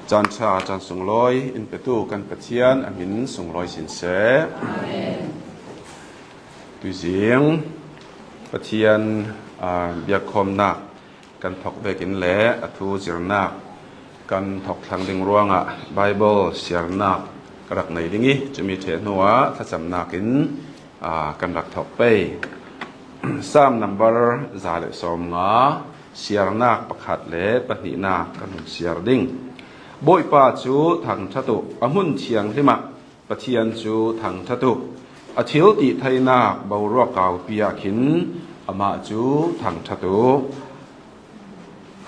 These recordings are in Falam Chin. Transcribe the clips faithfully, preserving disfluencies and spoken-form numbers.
Caan ṭha, caan sunglawi in petu kan Pathian a hmin sunglawi sin seh. Amen. Tuizing Pathian, aa, biakkhawmnak kan thawk vekin le a thu zirnak kan thawk thlang ding ruangah Bible siarnak ka rak nei ding ih, cumi ṭheh hnuah thlacamnak in, aa, kan rak thawk pei. Psalm number za le sawmnga, siarnak pakhat le pahnihnak kan hun siar ding. Bawipa cu thangṭhat uh, a hmun thianghlim ah Pathian cu thangṭhat uh. A thil tih theinak boruak kaupi ah khin amah cu thangṭhat uh.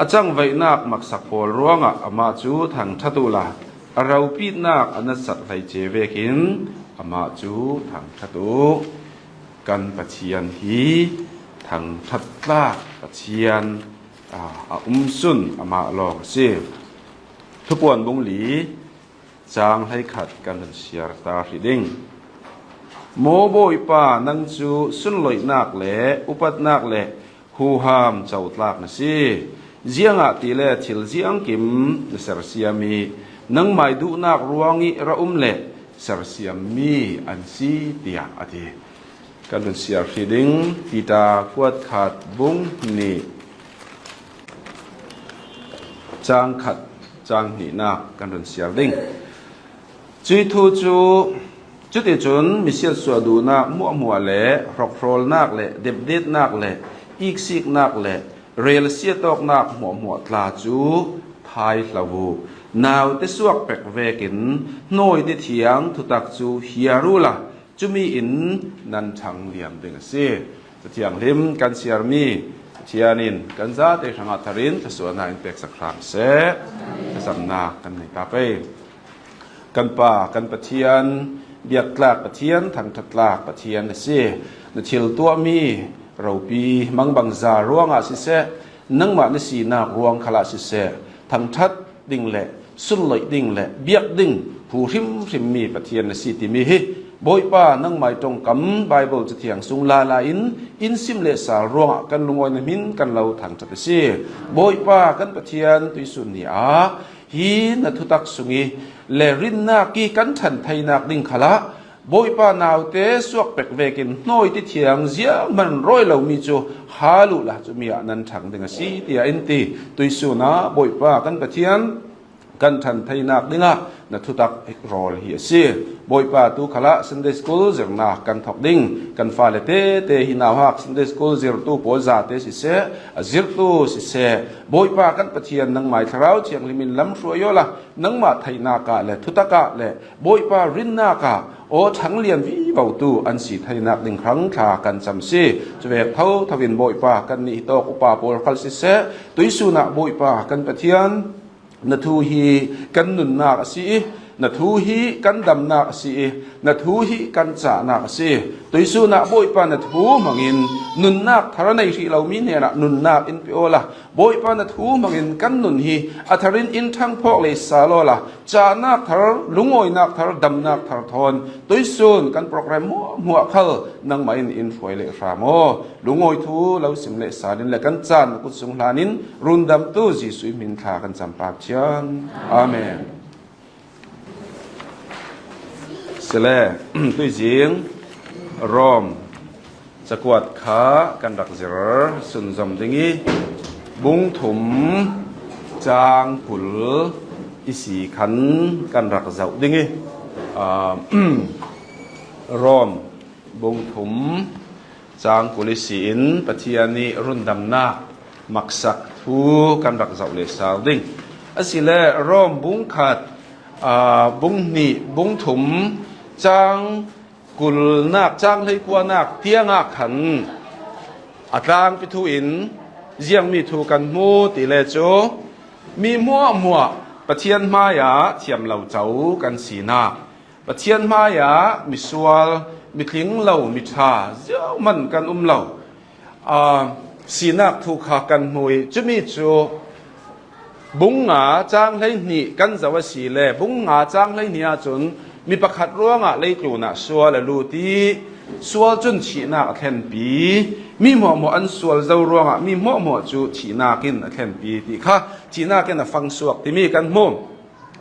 A cangvaihnak maksak pawl ruangah amah cu thangṭhat uhla, a ropitnak a natsat hleice vekin amah cu thangṭhat uh. Kan Pathian hi thangṭhat tlak Pathian, aa, a um sun amah lawng a si. Thupuan bung li, cang hleikhat kan hun siar ta hrih ding. Maw Bawipa, nang cu sunloihnak le upatnak le huham cotlak na si. Ziangahtile thil ziangkim na sersiam ih, nangmai duhnak ruangih ra um le sersiammi an si, tiah a ti. Kan hun siar hrih ding. Peter kuat khat bung hnih, cang khat, cang hnihnak kan hun siar ding. Cuih thu cu, cuticun misiatsuah duhnak hmuahhmuah le hrokhrawlnak le depdetnak le iksiknak le relsiatawknak hmuahhmuah tla cu phai hlo uh. Naute suak pek vekin hnawi tithiang thutak cu hiar uhla, cumi in nan ṭhang liam ding a si. Cathianghlim kan siarmi Pathian in kan zate hrangah tharin thluasuahnak in peksak hram seh. Thlacamnak kan nei ta pei. Kan Pa, kan Pathian, biaktlak Pathian, thangṭhatlak Pathian na si. Na thil tuahmi ropi mangbangza ruangah siseh, nangmah na sinak ruang khalah siseh, thangṭhat ding le sunloih ding le biak ding phu hrimhrimmi Pathian na si timi hi Bawipa, nangmai ṭongkam Baibal Cathiang sung lala in in sim le sal ruangah kan lungawi na hmin kan lo thangṭhat a si. Bawipa, kan Pathian, tuihsun ni ah hi na thutak sung ih le rinnak ih kan ṭhan theinak ding khalah Bawipa, naute suak pek vekin hnawi tithiang ziahman rawi lomi cu hal uhla cumi ah nan ṭhang ding a si, tiah in ti. Tuihsun ah Bawipa, kan Pathian, kan ṭhan theinak dingah na thutak rawl hi a si. Bawipa, tu khalah Sunday School zirnak kan thawk ding. Kan fale tete hi nauhak Sunday School zirtu pawl zate siseh, a zirtu siseh, Bawipa, kan Pathian, nangmai Thlarau Thianghlim in lam hruai awla, nangmah theihnak ah le thutak ah le Bawipa rinnak ah aw ṭhanglian vivotu an si theinak ding hrang thla kan cam si. Cuvek thotho in Bawipa, kannih hi tawk upa pawl khal siseh, tuihsun ah Bawipa, kan Pathian, na thu hi kan nunnak a si ih, na thu hi kan damnak a si ih, na thu hi kan cahnak a si. Tuihsun ah Bawipa, na thu hmangin nunnak thar a nei hrih lomi hnenah nunnak in pe awla, Bawipa, na thu hmangin kan nun hi a tharin in ṭhang phawk le sal awla, cahnak thar, lungawinak thar, damnak thar thawn tuihsun kan program hmuahhmuah khal nangmah in in hruai le hram aw. Lungawi thu lo sim le sal in le kan caan na kut sung hlan in rundamtu Jesuh ih hmin thla kan cam, Pa Pathian. Amen. Sile, tuizing Rom cakuat kha kan rak zir sunzom ding ih, bung thum cang kul ih si khan kan rak zoh ding ih, aa, Rom bung thum cang kul ih si in Pathian ih rundamnak maksak thu kan rak zoh le sal ding. Asile Rom bung khat, aa, bung hnih, bung thum cang kulnak, cang hleikuanak tiangah khan a tlangpi thu in ziangmi thu kan hmu ti le cu, mi hmuahhmuah Pathian hmaiah thiam lo co kan sinak, Pathian hmaiah misual, mitling lo, miṭha, ziauhman kan um lo, aa, sinak thu kha kan hmu ih, cumi cu bung nga cang hleihnih kan zoh asile, bung nga cang hleihnih ahcun mi pakhat ruangah leitlun ah sual a lut ih, sual cun thihnak a thlenpi, mi hmuahhmuah an sual zo ruangah mi hmuahhmuah cu thihnak in a thlenpi ti kha thihnak in a fangsuak timi kan hmu.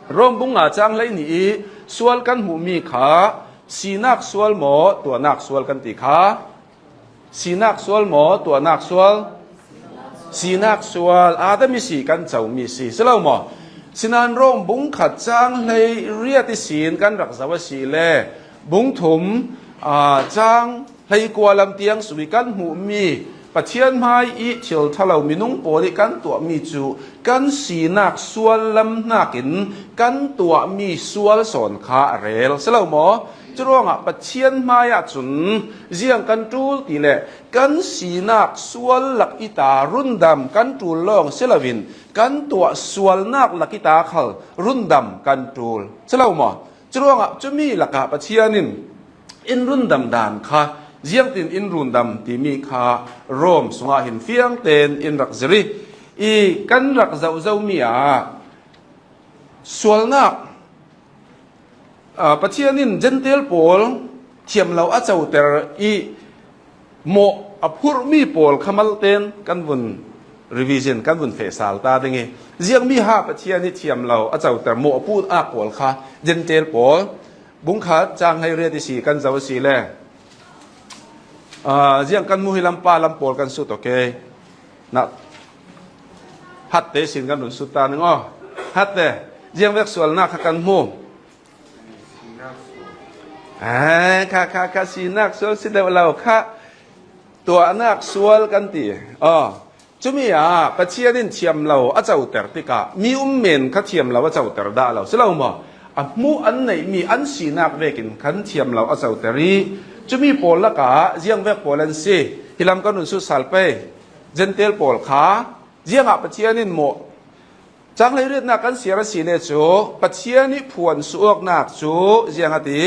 Rom bung nga chang hleihnih i sual kan hmuh mi kha sinak sual maw, tuahnak sual kan ti kha? Sinak sual maw, tuahnak sual? Sinak sual. Adam i si kan co mi si, si lo maw? Sinan Rom bung khat chang hleiriat i sin kan rak zoh a si le, bung thum, aa, chang hleikua lam tiang sui kan hmuh mi Pathian hmai i thil ṭha lo minung pawl i kan tuah mi cu kan sinak sual lam hnakin kan tuah mi sual sawn kha a rel, si lo maw? Curuangah Pathian hmai ah cun ziang kan ṭul ti le kan sinak sual lak i ta rundam kan ṭul lawng si loin kan tuah sualnak lak i ta khal rundam kan ṭul, si lo maw? Curuangah cumi lakah Pathian in in rundam dan kha ziangtin in rundam timi kha Rom sungah hin fiang tein in rak zir i, i kan rak zoh zo mi ah sualnak, aa, Pathian in Jentail pawl thiam lo a coter i mawh a phurhmi pawl kha mal tein kan vun revision, kan vun feh sal ta ding i, ziangmi ha Pathian i thiam lo a coter mawh a phurh a pawl kha Jentail pawl, bung khat chang hleiriat i si kan zoh a si le, aa, ziang kan hmu hi lam pa lam pawl kan sut, okay? Na, hatte sin kan run sut ta ning aw. Hatte, ziang vek sualnak kha kan hmu? Ai, kha, kha, kha sinak sual si deuh lo kha tuahnak sual kan ti. Aw, cumi ah Pathian in thiam lo a coter tikah mi um men kha thiam lo a coter dah lo, si lo maw? A hmuh an neihmi an sinak vekin khan thiam lo a coter i, cumi pawl lakah ziang vek pawl an si? Hi lam kan run sut sal pei. Jentail pawl kha ziangah Pathian in mawh? Cang hleiriatnak kan siar a si le cu Pathian i phuan suh awknak cu ziang a ti,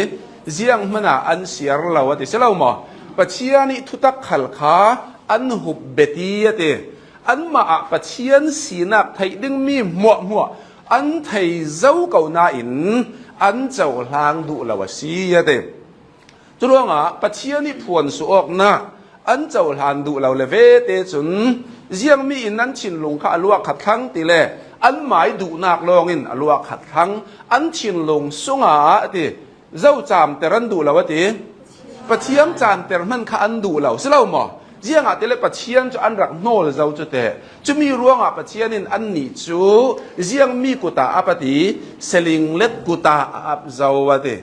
ziang hmanah an siar lo a ti, si lo maw? Pathian i thutak khal kha an hup bet i a ti. Anmah ah Pathian sinak theih dingmi hmuahhmuah an thei zo ko nain an cohlang duh lo a si a ti. Curuangah Pathian i phuan suh awknak an cohlan duh lo le vete cun ziangmi in an thinlung kha a luak khat thlang ti le anmah i duhnak lawngin a luak khat thlang, an thinlung sungah a ti, zo camter an duh lo a ti. Pathian canter hman kha an duh lo, si lo maw? Ziangahtile Pathian cu an rak hnawl zo cu teh. Cumi ruangah Pathian in annih cu ziangmi kut ah ap a ti, selinglet kut ah a ap zo a ti.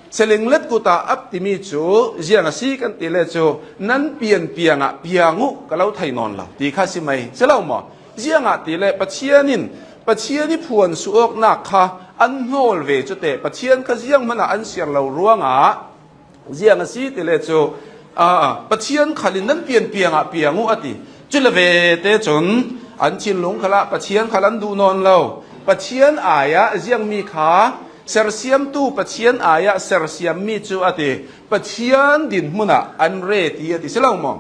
Selinglet kut ah ap timi cu ziang a si kan ti le cu, nan pianpiang ah piang uh ka lo thei nawn lo ti kha si mai, si lo maw? Ziangahtile Pathian in Pathian i phuan suh awknak kha an hnawl ve cu teh, Pathian kha ziang hmanah an siar lo ruangah ziang a si ti le cu, aa, Pathian khal in nan pianpiang ah piang uh a ti. Cu le vete cun an thinlung khalah Pathian khal an duh nawn lo. Pathian ai ah ziangmi kha sersiamtu Pathian ai ah sersiammi cu a ti. Pathian dinhmun ah an ret i a ti, si lo maw?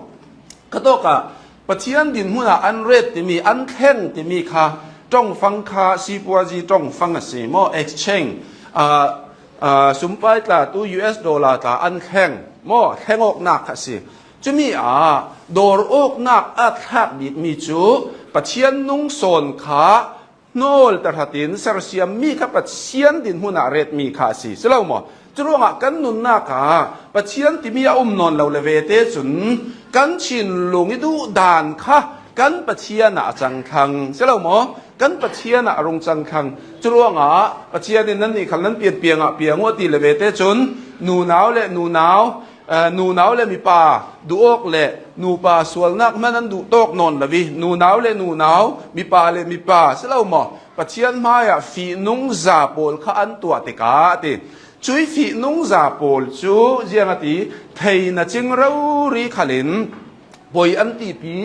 Kha tawkah Pathian dinhmun ah an ret timi, an thleng timi kha ṭongfang kha sipuazi ṭongfang a si maw? Exchange, aa, aa, sumpai tla tu U S dollar tla an thleng maw? Thleng awknak kha a si. Cumi ah dawr awknak a thlak bikmi cu Pathian nung sawn kha hnawl tahratin sersiammi kha Pathian dinhmun ah retmi kha a si, si lo maw? Curuangah kan nunnak ah Pathian timi a um nawn lo le vete cun kan thinlung i duh dan kha kan Pathian ah a cang thlang, si lo maw? Kan Pathian ah a rung cang thlang. Curuangah Pathian in nannih khal nan pianpiang ah piang uh a ti le vete cun nunau le nunau, aa, nunau le mipa duh awk le nupa sualnak hman an duh tawk nawn lo i, nunau le nunau, mipa le mipa, si lo maw? Pathian hmaiah fihnungza pawl kha an tuah tikah a ti. Cui fihnungza pawl cu ziang a ti, theihna cing rori khalin poi an tipi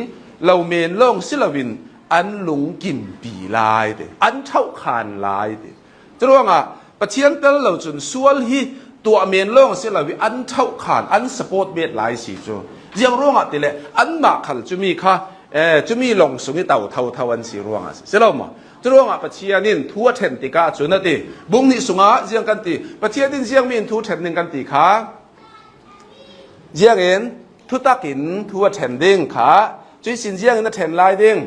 lo men lawng si loin an lungkimpi lai ti, an ṭhauhkhan lai ti. Curuangah Pathian tel lo cun sual hi tuah men lawng a si lo i an ṭhauhkhan, an support bet lai si cu. Ziang ruangah ti le anmah khal cumi kha, eh, cumi lawng sung i to thotho an si ruangah si, si lo maw? Curuangah Pathian in thu a ṭhen tikah cun a ti. Bung hnih sungah ziang kan ti? Pathian in ziangmi in thu ṭhen ding kan ti kha, ziangin thutak in thu a ṭhen ding kha, cuih sin ziangin a ṭhen lai ding?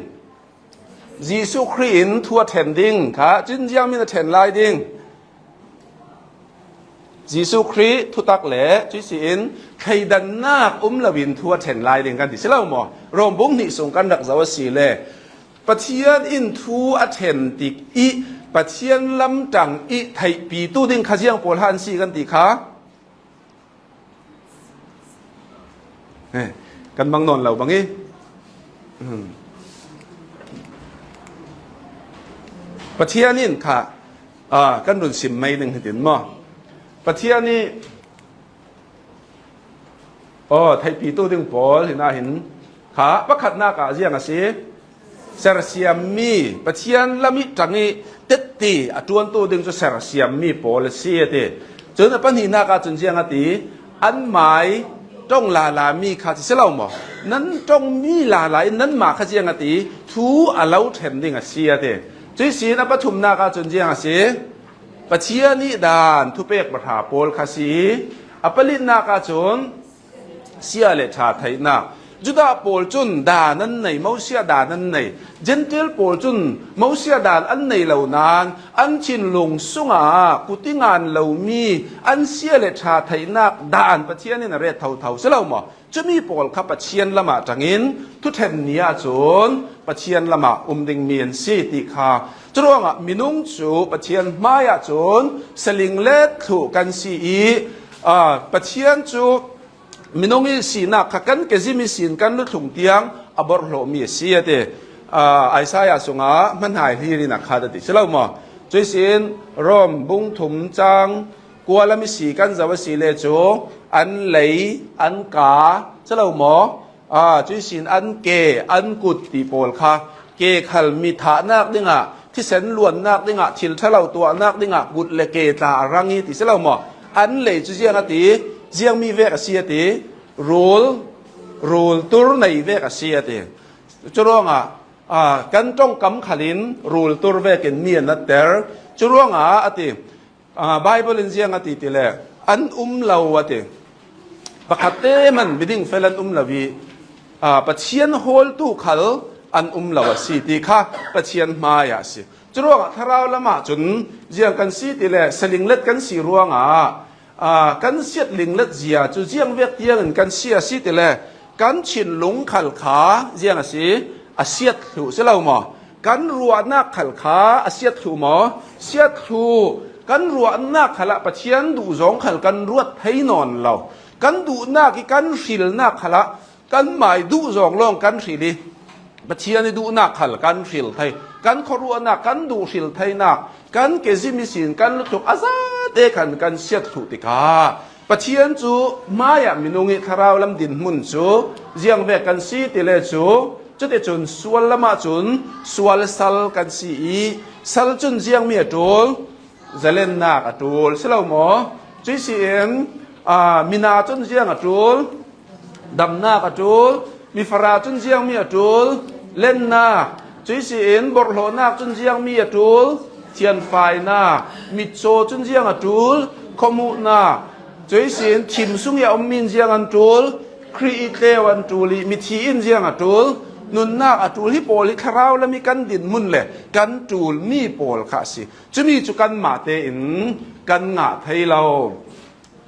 Jesuh Khrih in thu a ṭhen ding kha, cun ziangmi in a ṭhen lai ding? Jesuh Khrih thutak le cuih si in thleidannak um loin thu a ṭhen lai ding kan ti si lo maw? Rom bung hnih sung kan rak zoh a si le Pathian in thu a ṭhen tik i Pathian lamṭang i theihpitu ding kha ziang pawl han si kan ti kha. Eh, kan mang nawn lo bang i. Hmm. Pathian in kha, ah, kan run sim mai ding hitin maw? Pathian i, aw, theihpitu ding pawl hinahin kha pakhatnak ah ziang a si. Sersiammi, Pathian lam i ṭang i tetti a ṭuantu ding cu sersiammi pawl a si a ti. Cun a pahnihnak ah cun ziang a ti, an mai ṭong lala mi kha ti si lo maw? Nan ṭongmi lala in nanmah kha ziang a ti, thu a lo ṭhen ding a si a ti. Cuih sin a pathumnak ah cun ziang a si, Pathian i dan thupek pahra pawl kha si i, a palinak ah cun sia le ṭha theihnak. Judah pawl cun dan an nei, Mosiah dan an nei. Gentile pawl cun Mosiah dan an nei lo nain an thinlung sungah kut i ngan lomi an sia le ṭha theihnak dan Pathian in a ret thotho si lo maw? Cumi pawl kha Pathian lamah ṭangin thuṭhen ni ahcun Pathian lamah um dingmi an si ti kha. Curuangah minung cu Pathian hmaiah cun saling let thluh kan si i, aa, Pathian cu minung i sinak kha kan kezim i sin kan luthlung tiang a borhhlawhmi a si a ti. Aa, Isaiah sungah hmanhai hlir in a khat a ti si lo maw? Cuih sin Rom bung thum cang kua lam i si kan zoh a si le cu an lei, an ka si lo maw? Aa, cuih sin an ke, an kut ti pawl kha ke khal mi thahnak dingah, thisen luannak dingah, thil ṭha lo tuahnak dingah kut le ke tla a rang i ti si lo maw? An lei cu ziang a ti, ziangmi vek a si a ti, rul, rul tur nei vek a si a ti. Curuangah, aa, kan ṭongkam khalin rul tur vekin mi an natter. Curuangah a ti, aa, Bible in ziang a ti ti le an um lo a ti. Pakhat te hman miding fel an um lo i, aa, Pathian hawltu khal an um lo a si ti kha Pathian hmaiah a si. Curuangah thlarau lamah cun ziang kan si ti le saling let kan si ruangah, aa, kan siat linglet zia cu ziang vek tiangin kan si a si ti le kan thinlung khal kha ziang a si, a siat thluh si lo maw? Kan ruahnak khal kha a siat thluh maw? Siat thluh. Kan ruahnak khalah Pathian duhzawng khal kan ruat thei nawn lo. Kan duhnak i kan hrilnak khalah kanmai duhzawng lawng kan hril i Pathian i duhnak khal kan hril thei. Kan khuaruahnak, kan duh hril theinak, kan kezim i sin kan lutluk a zate khan kan siat thluh tikah Pathian cu hmaiah minung i thlarau lam dinhmun cu ziang vek kan si ti le cu, cuticun sual lamah cun sual sal kan si i sal cun ziangmi a ṭul? Zalennak a ṭul si lo maw? Cuih si in, aa, mina cun ziang a ṭul? Damnak a ṭul. Mifara cun ziangmi a ṭul? Lennak. Cuih si in borhhlawhnak cun ziangmi a ṭul? Thianfainak. Mitcaw cun ziang a ṭul? Khuamuhnak. Cuih si in thim sung i a ummi in ziang an ṭul? Khrih i tleu an ṭul i mithi in ziang a ṭul? Nunnak a ṭul. Hi pawl hi thlarau lam i kan dinhmun le kan ṭulmi pawl kha a si. Cumi cu kanmah tein kan ngah thei lo.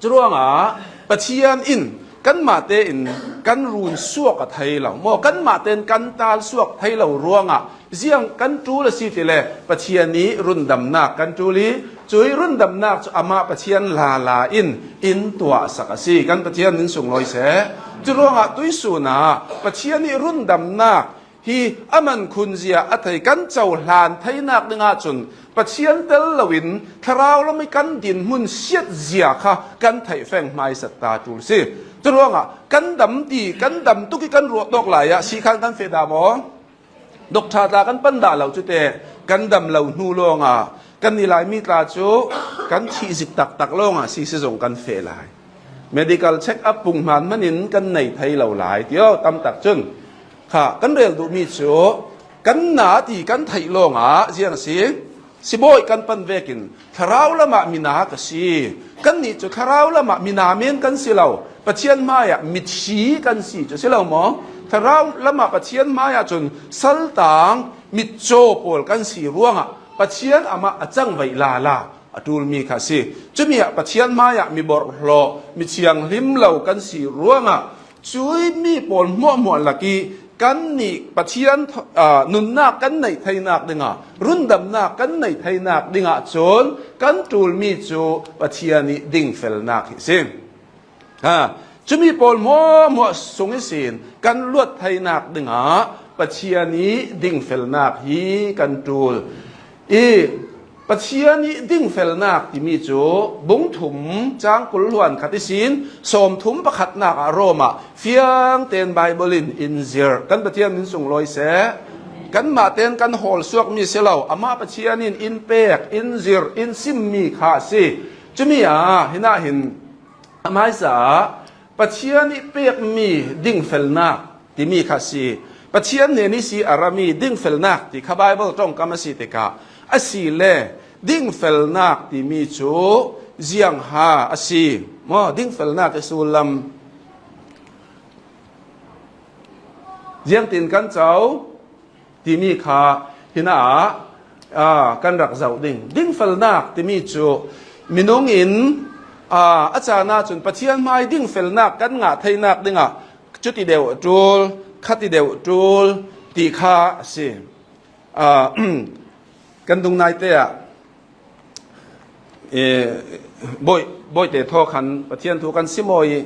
Curuangah Pathian in kanmah tein kan run suak a thei lo maw? Kanmah tein kan tal suak thei lo ruangah ziang kan ṭul a si ti le Pathian i rundamnak kan ṭul i cuih rundamnak cu amah Pathian lala in in tuahsak a si. Kan Pathian min sunglawi seh. Curuangah tuihsun ah Pathian i rundamnak hi a man khunzia a thei kan cohlan theinak dingah cun Pathian tel loin thlarau lam i kan dinhmun siatzia kha kan theih feng hmaisat ta ṭul si. Curuangah kan dam ti, kan dam tuk i kan ruah tawk lai ah si khan kan feh dah maw? Dokṭha tla kan pan dah lo cu te kan dam lo hnu lawngah kan ni Laimi tla cu kan thih zik taktak lawngah si si zong kan feh lai. Medical check up pung hmaan hmanin kan nei thei lo lai ti aw tamtak cun kha kan rel duhmi cu kan na ti kan theih lawngah ziang a si. Sibawi kan pan vekin thlarau lamah mina ka si. Kannih cu thlarau lamah mina men kan si lo. Pathian hmaiah mithi kan si cu si lo maw? Thlarau lamah Pathian hmaiah cun saltang mitcaw pawl kan si ruangah Pathian amah a cangvaih lala. a ṭulmi kha si. Cumi ah Pathian hmaiah mi borhhlawh, mi thianghlim lo kan si ruangah, cui mi pawl hmuahhmuah lakih kannih Pathian tho-, aa, nunnak kan neih theinak dingah, rundamnak kan neih theinak dingah cun kan ṭulmi cu Pathian ih dingfelnak hi si. Ha, cumi pawl hmuahhmuah sung ihsin kan luat theinak dingah Pathian ih dingfelnak hi kan ṭul. I Pathian ih dingfelnak timi cu bung thum cang kul hluan khat ihsin sawmthum pakhatnak ah Rom ah fiang tein Baibal in in zirh. Kan Pathian min sunglawi seh. Kanmah tein kan hawlsuakmi si lo, amah Pathian in in pek, in zirh, in simmi kha a si. Cumi ah hinah hin a hmaisa ah Pathian ih pekmi dingfelnak timi kha si. Pathian hnen ihsi a rami dingfelnak ti kha Baibal ṭongkam a si tikah, a si le dingfelnak timi cu ziangha a si. Maw, dingfelnak i sullam ziangtin kan co? Timi kha hinah, aa, kan rak zoh ding. Dingfelnak timi cu minung in, aa, a caan ahcun Pathian hmai dingfelnak kan ngah theinak dingah cuti deuh a ṭul, khati deuh a ṭul ti kha a si. Aa, kan dung naite ah Ee, Bawi, Bawite thaw khan Pathian thu kan sim aw ih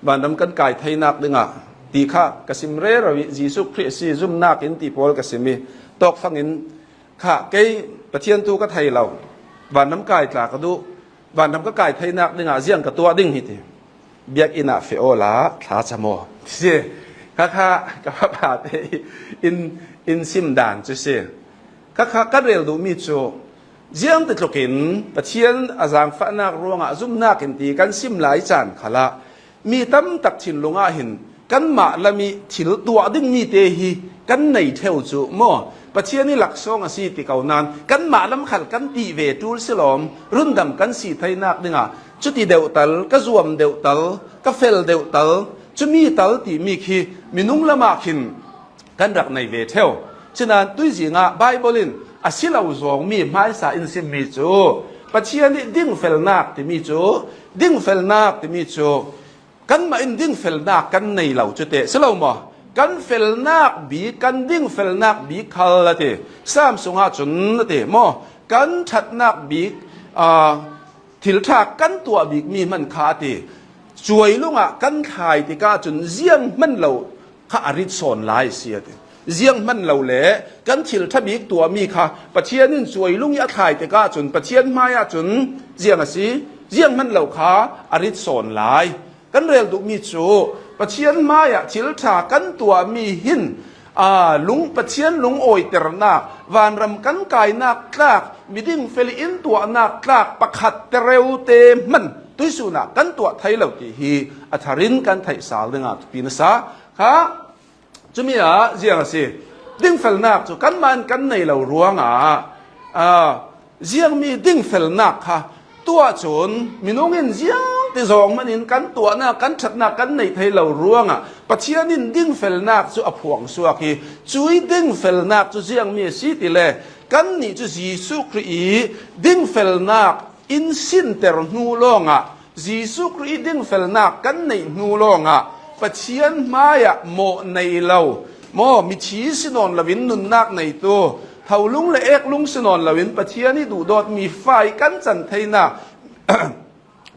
vanram kan kai theinak dingah ti kha ka sim rero ih Jesuh Khrih a si zumnak in ti pawl ka sim ih tawkfangin kha kei Pathian thu ka thei lo, vanram kai tla ka duh, vanram ka kai theinak dingah ziang ka tuah ding hi ti. Biakinn ah feh awla thlacam aw. Si, kha kha ka fapate in, in sim dan cu si. Kha kha kan rel duhmi cu ziangtitlukin Pathian a zaangfahnak ruangah zumnak in ti kan sim lai caan khalah mi tamtak thinlung ah hin kanmah lam ih thil tuah dingmi te hi kan nei ṭheu cu maw, Pathian ih laksawng a si ti ko nain kanmah lam khal kan tih ve ṭul si lawm, rundam kan si theinak dingah cuti deuhtal, ka zuam deuhtal, ka fel deuhtal, cumi tal timi khi minung lamah khin kan rak nei ve ṭheu. Sinain tuizing ah Baibal in a si lo zawngmi hmaisa in simmi cu Pathian ih dingfelnak timi cu, dingfelnak timi cu kanmah in dingfelnak kan nei lo cu teh si lo maw? Kan felnak bik, kan dingfelnak bik khal a ti. Sam sungah cun a ti maw? Kan ṭhatnak bik, aa, thil ṭha kan tuah bikmi hman kha a ti. Cuai lungah kan thlai tikah cun ziang hman lo kha a rit sawn lai a si a ti. Ziang hman lo le kan thil ṭha bik tuahmi kha Pathian in cuai lung ih a thlai tikah cun Pathian hmaiah cun ziang a si, ziang hman lo kha a rit sawn lai. Kan rel duhmi cu Pathian hmaiah thil ṭha kan tuahmi hin, aa, lung, Pathian lungawiternak, vanram kan kainak tlak, miding fel in tuahnak tlak pakhat tereu te hman tuihsun ah kan tuah thei lo ti hi a tharin kan theih sal dingah thupi na sa kha. Cumi ah ziang a si? Dingfelnak cu kanmah in kan nei lo ruangah, aa, ziangmi dingfelnak kha tuah cun minung in ziangti zawng hmanin kan tuahnak, kan ṭhatnak kan neih thei lo ruangah Pathian in dingfelnak cu a phuangsuak hi. Cui dingfelnak cu ziangmi a si ti le kannih cu Jesuh Khrih ih dingfelnak in sinter hnu lawngah, Jesuh Khrih ih dingfelnak kan neih hnu lawngah Pathian hmaiah mawh nei lo, maw, mithi si nawn loin nunnak neitu, tholung le eklung si nawn loin Pathian ih duhdawtmi fa ih kan can theinak,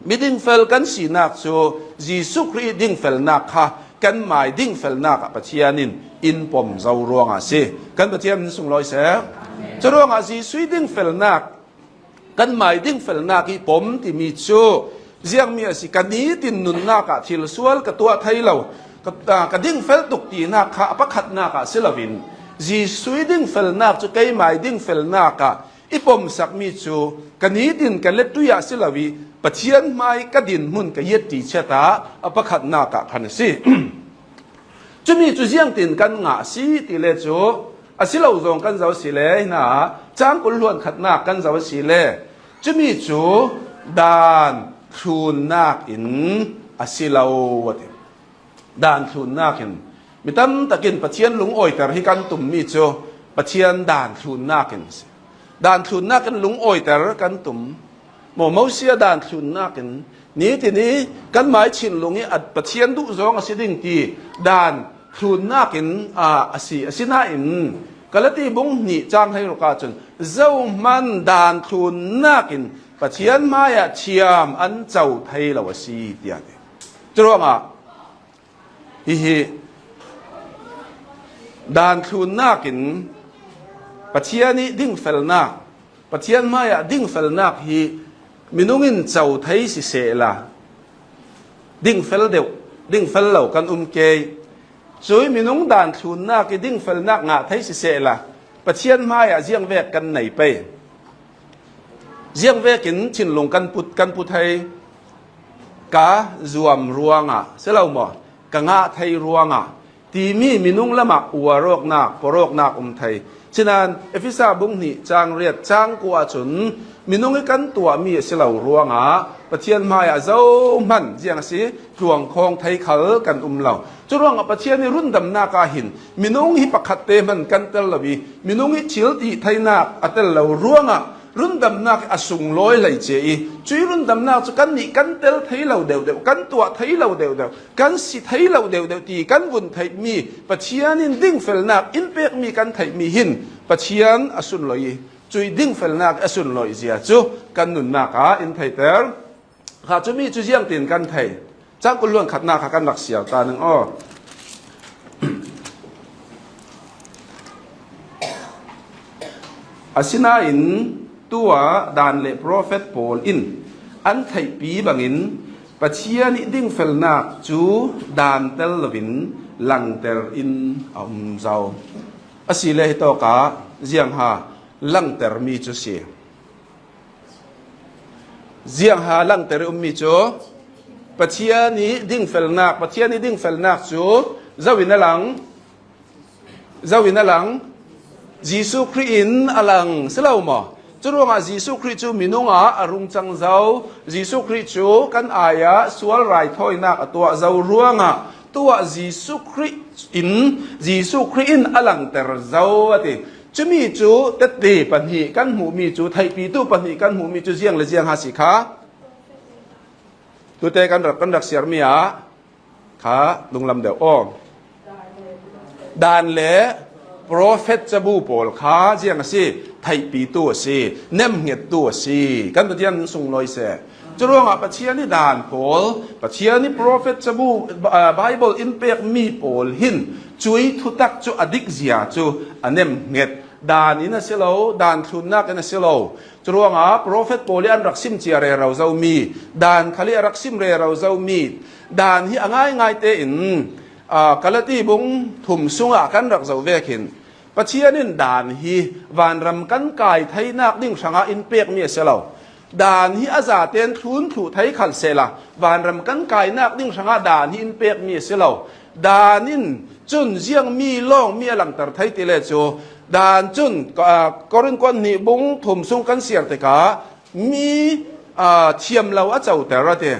midingfel kan sinak cu Jesuh Khrih ih dingfelnak kha kanmai dingfelnak ah Pathian in in pom zo ruangah a si. Kan Pathian min sunglawi seh. Curuangah Jesuh ih dingfelnak kanmai dingfelnak ih pom timi cu ziangmi a si? Ka nitin nunnak ah thilsual ka tuah thei lo, ka, ka dingfel tuk tinak kha a pakhatnak ah si loin Jesuh ih dingfelnak cu keimai dingfelnak ah i pomsakmi cu ka nitin ka letui ah si lo ih Pathian hmai ka dinhmun ka iat ṭi chiat ah a pakhatnak ah khan a si. Cumi cu ziangtin kan ngah a si ti le cu a si lo zawng kan zoh a si le hna, cang kul hluan khatnak kan zoh a si le cumi cu dan thlunnak in a si lo a ti. Dan thlunnak in mi tamtak in Pathian lungawiter hi kan tummi cu Pathian dan thlunnak in a si. Dan thlunnak in lungawiter kan tum. Maw, Mosia dan thlunnakin, nitin i kanmai thinlung i a Pathian duh zawng a si ding ti dan thlunnakin, a, a si, a si nain, Galati bung hnih chang hleiruk ah cun, zohman dan thlunnakin Pathian hmaiah thiam an co thei lo a si, tiah a ti. Curuangah hihi dan thlunnakin Pathian i dingfelnak, Pathian hmaiah dingfelnak hi minung in co thei sisehla, dingfel deuh, dingfel lo kan um kei. Cui minung dan thlunnak i dingfelnak ngah thei sisehla, Pathian hmaiah ziangvek kan nei pei. Ziangvekin thinlung kan put, kan pu thei. Ka zuam ruangah si lo maw, ka ngah thei ruangah timi minung lamah uarawknak, pawrawknak um thei. Sinain Efesa bung hnih chang riat chang kua ahcun minung i kan tuahmi a si lo ruangah Pathian hmaiah zohman ziang a si tluangkhawng thei khal kan um lo. Curuangah Pathian i rundamnak ah hin minung hi pakhatte hman kan tel lo i, minung i thil tih theinak a tel lo ruangah rundamnak a sunglawi hleice i, cui rundamnak cu kannih kan tel thei lo deuhdeuh, kan tuah thei lo deuhdeuh, kan si thei lo deuhdeuh ti kan vun theihmi, Pathian in dingfelnak in pekmi kan theihmi hin Pathian a sunlawi i, cui dingfelnak a sunlawi zia cu kan nunnak ah in theiter. Kha cumi cu ziangtin kan thei? Cang kul hluan khatnak kha kan rak siar ta ning aw. Asinain tuah dan le profet pawl in an theihpi bangin Pathian i dingfelnak cu dan tel loin langter in a um zo. Asile hitawkah ziangha langtermi cu si? Ziangha langter i ummi cu Pathian i dingfelnak, Pathian i dingfelnak cu zo in a lang, zo in a lang, Jesuh Khrih in a lang si lo maw? Curuangah Jesuh Khrih cu minung ah a rung cang zo, Jesuh Khrih cu kan ai ah sual raithawinak a tuah zo ruangah tuah Jesuh Khrih in, Jesuh Khrih in a langter zo a ti. Cumi cu tette pahnih kan hmuhmi cu, theihpitu pahnih kan hmuhmi cu ziang le ziang ha si kha? Tute kan rak, kan rak siarmi ah kha dunglam deuh aw. Dan le profet cabu pawl kha ziang a si? Theihpitu a si, nemhngettu a si. Kan Pathian sunglawi seh. Curuangah Pathian i dan pawl, Pathian i profet cabu, ah, Bible in pekmi pawl hin cui thutak cu a dikzia cu a nemhnget. Dan in a si lo, dan thlunnak in a si lo. Curuangah profet pawl i an rak sim cia rero zomi, dan khal i a rak sim rero zomi, dan hi a ngaingai tein, aa, Galati bung thum sungah kan rak zoh vekin Pathian in dan hi vanram kan kai theinak ding hrangah in pekmi a si lo. Dan hi a zaten thlun thluh thei khal sehla, vanram kan kainak ding hrangah dan hi in pekmi a si lo. Dan in cun ziangmi lawngmi a langter thei ti le cu, dan cun, ah, Korin kuan hnih bung thum sung kan siar tikah mi, ah, thiam lo a coter a ti.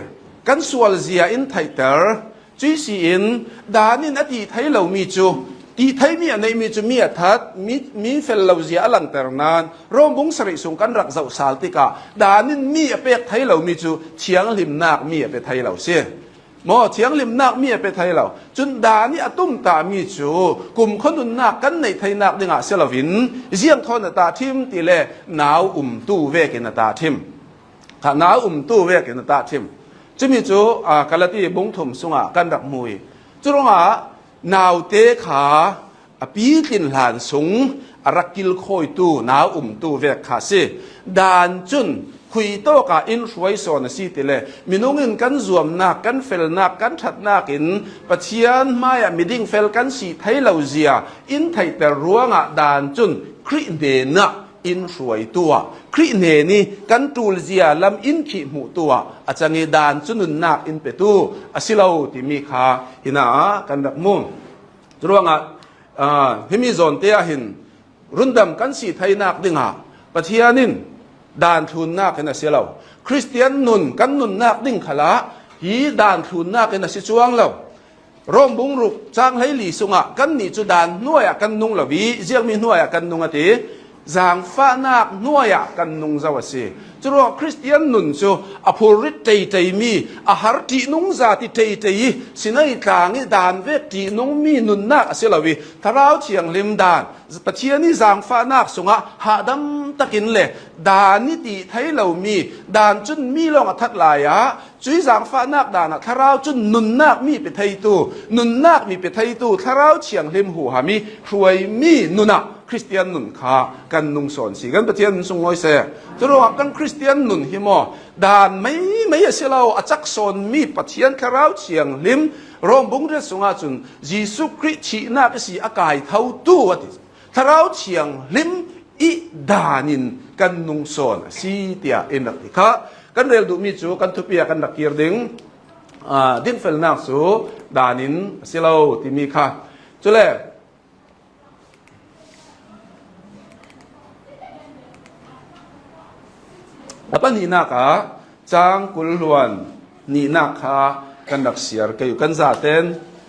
Kan sual zia in theihter. Cui si in dan in a ti thei lomi cu, ti theimi a neihmi cu mi a that, mi, mi fel lo zia a langter nan, Rom bung sarih sung kan rak zoh sal tikah dan in mi a pek thei lomi cu thianghlimnak mi a pe thei lo si. Maw, thianghlimnak mi a pe thei lo. Cun dan i a tumtahmi cu kumkhua nunnak kan neih theinak dingah si loin ziang thawn a tahṭhim ti le nau umtu vekin a tahṭhim. Kha nau umtu vekin a tahṭhim. Cumi cu, aa, Galati bung thum sungah kan rak hmu i, curuangah naute kha a pitlin hlan sung a rak kilkhawitu, nau umtu vek kha a si. Dan cun khui tawkah in hruai sawn a si ti le, minung in kan zuamnak, kan felnak, kan ṭhatnak in Pathian hmaiah miding fel kan si thei lo zia in theihter ruangah dan cun Khrih hnenah in hruaitu ah, Khrih hnen i kan ṭulzia lam in khih hmuhtu ah a cang i dan cu nunnak in petu a si lo timi kha hinah kan rak hmu. Curuangah, aa, himi zawnte ah hin rundam kan si theinak dingah Pathian in dan thlunnak in a si lo. Khristian nun kan nunnak ding khalah hi dan thlunnak in a si cuang lo. Rom bung ruk cang hleili sungah kannih cu dan hnuai ah kan nung lo i, ziangmi hnuai ah kan nung a ti. Zangfahnak hnuaiah kan nung zo a si. Curuangah Khristian nun cu a phurrit teitei mi, a har ṭihnung zati teitei i, Sinai tlang i dan vek ṭihnung mi nunnak a si lo i, Thlarau Thianghlim dan, Pathian i zangfahnak sungah hahdam takin le dan i ti thei lo mi dan cun mi lawng a that lai ah, cui zangfahnak dan ah Thlarau cun nunnak mi pe theitu, nunnak mi pe theitu Thlarau Thianghlim huham i hruai mi nun ah Khristian nun kha kan nung sawn si. Kan Pathian nun sunglawi seh. Curuangah kan Khristian nun hi maw, dan meimei a si lo, a cak sawn mi Pathian Thlarau Thianghlim, Rom bung riat sungah cun Jesuh Khrih thihnak ihsi a kai thotu a ti. Thlarau Thianghlim i dan in kan nung sawn a si tiah in rak ti kha. Kan rel duhmi cu kan thupi ah kan rak kir ding, aa, dingfelnak cu dan in a si lo timi kha. Cule a pahnihnak ah cang kul hluan hnihnak kha kan rak siar kei uh, kan zaten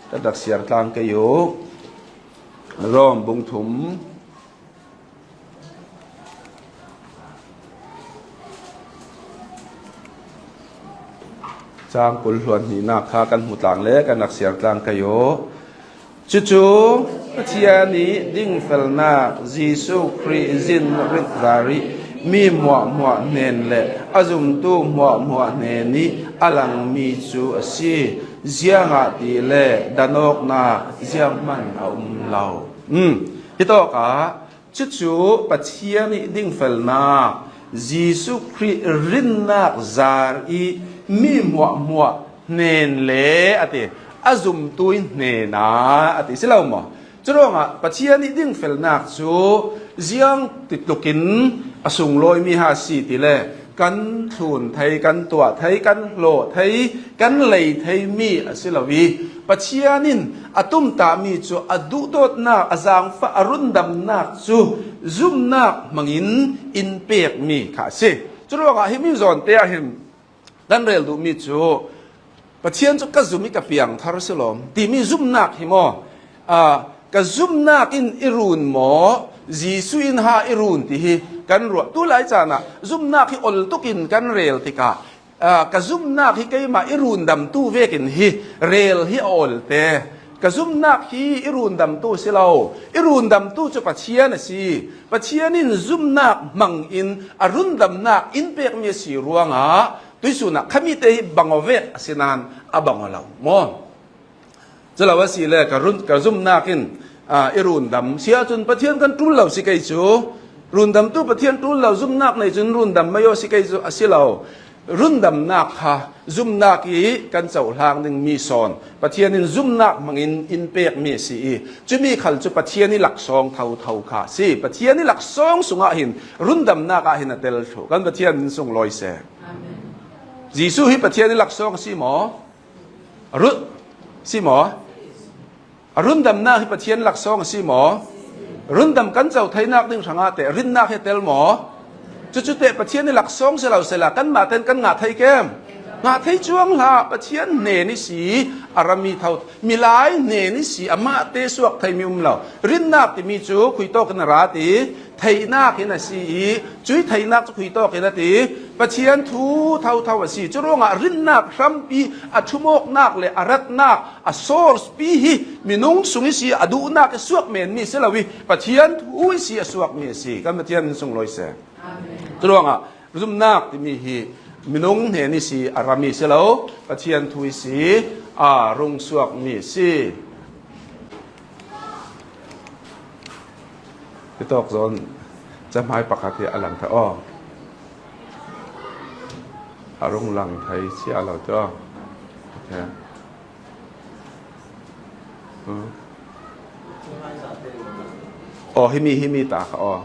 kan rak siar tlang kei uh. Rom bung thum, cang kul hluan hnihnak kha kan hmu tlang le kan rak siar tlang kei uh. Cucu Pathian i dingfelnak, Jesuh Khrih zin ritzar i mi hmuahhmuah hnen le a zumtu hmuahhmuah hnen i a langmi cu a si. Ziangahtile danawknak zianghman a um lo. Um, hitawkah cucu Pathian i dingfelnak, Jesuh Khrih rinnak zar i mi hmuahhmuah hnen le a ti, a zumtu i hnenah a ti si lo maw? Curuangah Pathian i dingfelnak cu ziang titlukin a sunglawimi ha si tile kan thlun thei, kan tuah thei, kan hlawh thei, kan lei theimi a si lo i, Pathian in a tumtahmi cu a duhdawtnak, a zangfah, a rundamnak cu zumnak hmangin in pekmi kha a si. Curuangah himi zawnte ah hin kan rel duhmi cu Pathian cu ka zum i ka piangthar si lawm timi zumnak hi maw? Aa, ka zumnak in i run maw? Jesuh in ha i run ti hi kan ruah. Tulai caan ah zumnak hi ol tukin kan rel tikah, aa, ka zumnak hi keimah i rundamtu vekin hi rel hi a ol te. Ka zumnak hi i rundamtu si lo. I rundamtu cu Pathian a si. Pathian in zumnak hmangin a rundamnak in pekmi a si ruangah tuihsun ah khamite hi bang aw vek a si nain a bang aw lo maw? Cu lo a si le ka, run, ka zumnak in, aa, i rundam si ahcun Pathian kan ṭul lo si kei cu. Rundamtu Pathian ṭul lo, zumnak nei cun rundam mai aw si kei cu a si lo. Rundamnak kha zumnak i kan cohlang dingmi sawn Pathian in zumnak hmangin in pekmi a si i, cumi khal cu Pathian i laksawng thotho kha a si. Pathian i laksawng sungah hin rundamnak ah hin a tel thluh. Kan Pathian in sunglawi seh. Amen. Jesuh hi Pathian i laksawng a si maw? Run, si maw? A rundamnak hi Pathian laksawng a si maw? Rundam kan co theinak ding hrangah teh rinnak hi a tel maw? Cucu teh Pathian i laksawng si lo sehla kanmah tein kan ngah thei kem? Ngah thei cuang hlah. Pathian hnen i si a rami tho, milai hnen i si amah te suak theimi um lo. Rinnak timi cu khuitawk in a ra ti, theihnak in a si i, cui theihnak cu khuitawk in a ti, Pathian thu thotho a si. Curuangah rinnak hrampi, a ṭhumawknak le a ratnak, a source pi hi minung sung i si a duhnak i suak menmi si lo i, Pathian thu i si a suakmi a si. Kan Pathian in sunglawi seh. Amen. Curuangah zumnak timi hi minung hnen i si a rami si lo, Pathian thu i si a rung suakmi a si. Hitawk zawn cahmai pakhat hi a lang thei aw. A rung lang thei cia lo cu. Okay. Hmm. Aw, himi, himi ta kha aw.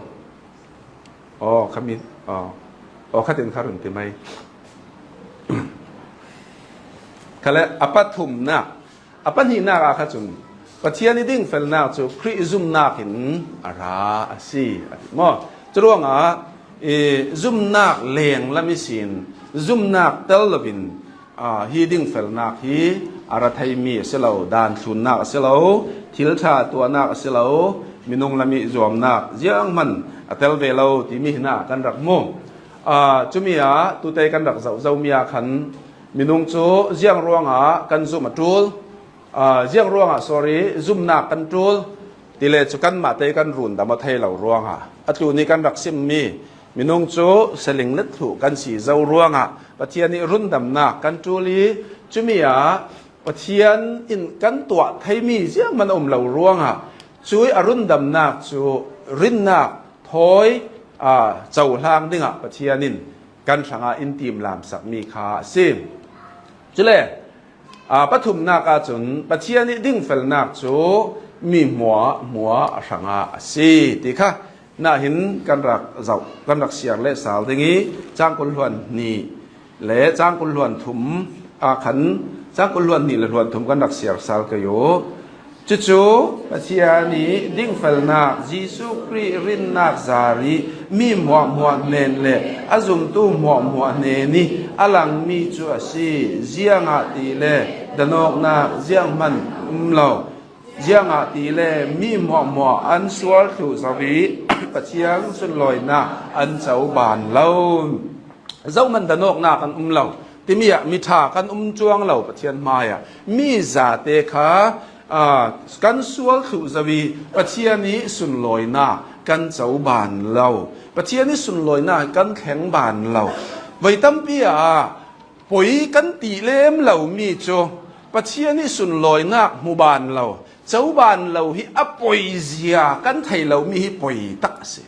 Aw, khami, aw. Aw, khatin kha run ti mai. Khale a pathumnak, a pahnihnak ah kha cun Pathian i dingfelnak cu Khrih zumnak in a ra a si, a ti maw? Curuangah i zumnak lenglam ihsin, zumnak tel loin, aa, hi dingfelnak hi a ra theimi a si lo, dan thlunnak a si lo, thil ṭha tuahnak a si lo, minung lam i zuamnak zianghman a tel ve lo timi hina kan rak mu. Aa, cumi ah tute kan rak zoh zo mi ah khan minung cu ziang ruangah kan zum a ṭul, aa, ziang ruangah, sorry, zumnak kan ṭul tile cu kanmah te kan rundam aw thei lo ruangah a tlun i kan rak simmi minung cu saling let thluh kan si zo ruangah Pathian i rundamnak kan ṭul i cumi ah Pathian in kan tuah theimi zianghman a um lo ruangah cui a rundamnak cu rinnak thawi, aa, cohlang dingah Pathian in kan hrangah in timlamsakmi kha a si. Cule, aa, pathumnak ahcun Pathian i dingfelnak cu mi hmuahhmuah hrangah a si ti kha nahin kan rak zoh, kan rak siar lehsal ding i, cang kul hluan hnih le cang kul hluan thum ah khan, cang kul hluan hnih le hluan thum kan rak siar sal kei u. Cucu Pathian i dingfelnak, Jesuh Khrih rinnak zari mi hmuahhmuah hnen le a zumtu hmuahhmuah hnen i a langmi cu a si. Ziangahtile danawknak zianghman um lo. Ziangahtile mi hmuahhmuah an sual thluh zo i Pathian sunlawinak an coban lo. Zohman danawknak an um lo timi ah mi ṭha kan um cuang lo Pathian hmaiah. Mi zate kha, aa, kan sual thluh zo i Pathian i sunlawinak kan coban lo. Pathian i sunlawinak kan thleng ban lo. Voi tampi ah poi kan ti lem lomi cu Pathian i sunlawinak hmu ban lo, coban lo hi a poizia kan thei lomi hi poi tak a si.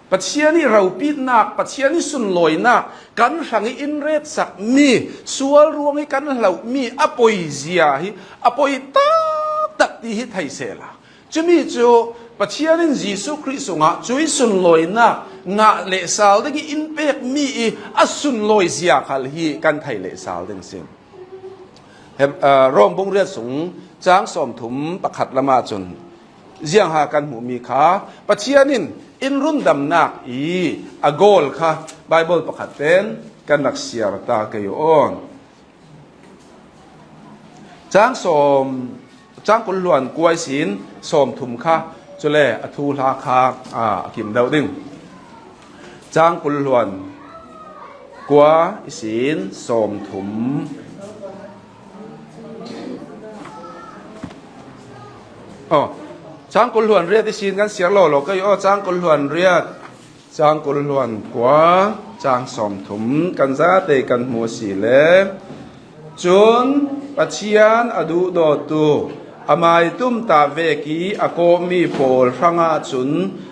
Pathian i ropitnak, Pathian i sunlawinak kan hrang i in retsakmi, sual ruang i kan hlohmi a poizia hi a poi taktak ti hi thei sehla. Cumi cu Pathian in Jesuh Khrih sungah cui sunlawinak ngah lehsal ding i in pekmi i a sunlawizia khal hi kan thei lehsal ding si. Heb-, aa, Rom bung riat sung cang sawmthum pakhat lamah cun ziangha kan hmuhmi kha Pathian in in rundamnak i a goal kha Bible pakhat ten kan rak siar ta kei u aw. Cang sawm, cang kul hluan kua ihsin sawmthum kha, cule a thuhla kha, aa, a kim deuh ding. Cang kul hluan kua ihsin sawmthum. Oh, cang kul hluan riat ihsin kan siar lawlaw kei aw, cang kul hluan riat. Cang kul hluan kua, cang sawmthum kan zate kan hmu a si le. Cun Pathian a duhdawtu, amai tumtah vek i a kawhmi pawl hrangah cun